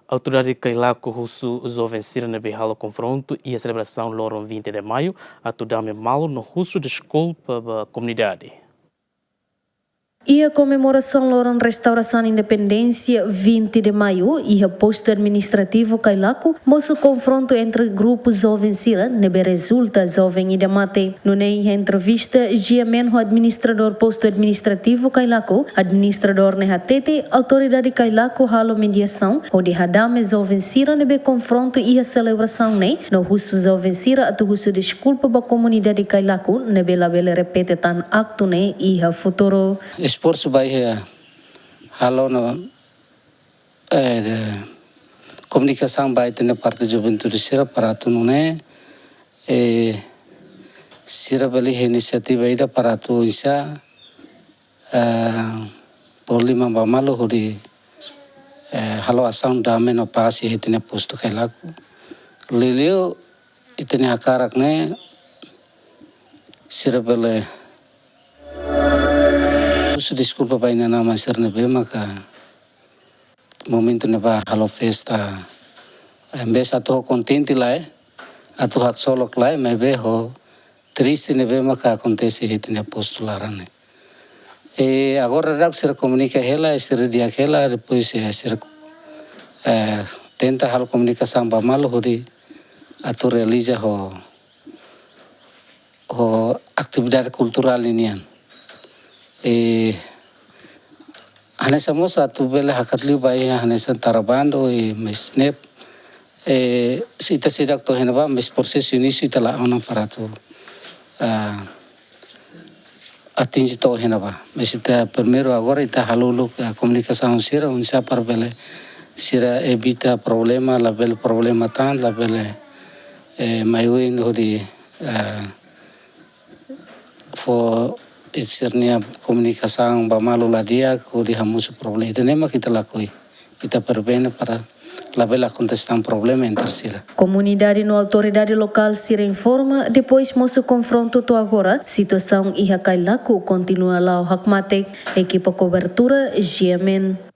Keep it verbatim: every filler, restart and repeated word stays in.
Autoridade Cailaco husu joven sira ne'ebé halo konfrontu iha selebrasaun loron vinte de Maio atu dame malu no husu deskulpa ba komunidade. Iha komemorasaun loron restaurasaun independénsia vinte de Maio, iha postu administrativu Cailaco, mosu konfrontu entre grupu joven sira ne'ebé rezulta joven ida mate. Nune'e iha entrevista GMN ho administradór postu administrativu Cailaco, administradór ne'e hatete autoridade Cailaco halo mediasaun hodi hadame joven sira ne'ebé konfrontu iha selebrasaun ne'e, no husu joven sira atu husu deskulpa ba komunidade Cailaco ne'ebé labele repete tan aktu ne'e iha futuru. Esforsu ba iha halo no, eh, komunikasaun ba ita-nia parte juventude sira para atu nune'e, eh, sira bele inisiativa ida para atu insa, eh, problema ba malu hodi, eh, halo asaun dame no pás iha ita-nia postu Cailaco. Liuliu ita-nia hakarak ne'e sira bele husu deskulpa ba inan-aman sira ne'ebé maka momentu ne'ebá halo festa. Embes atu kontente lae, atu haksolok lae, maibé ho triste ne'ebé maka akontese iha ita-nia postu laran ne'e. E agora daudauk sira komunika hela, sira di'ak hela, depois, eh, sira, eh, tenta halo komunikasaun ba malu hodi atu realiza ho, ho atividade kulturál ninian. E hanesan mós atu bele hakat liu ba iha hanesan Tarabando i Mesnep. E, se ita seidauk to'o iha ne'ebá, mais prosesu inísiu ita la'o ona para atu, ah, atinje to'o iha ne'ebá. Mais ita primeiru agora ita halo uluk, ah, komunikasaun sira, oinsá para bele sira evita problema, labele problema tan, labele, eh, mai oin hodi, ah, fó sira-nia komunikasaun ba malu la di'ak hodi hamosu problema. Ida-ne'e mak ita lakohi. Ita prevene para labele akontese tan problema entre sira. Komunidade no autoridade lokál sira informa, depois mosu konfrontu to'o agora, situasaun iha Cailaco kontinua la'o hakmatek. Ekipa kobertura, GMN.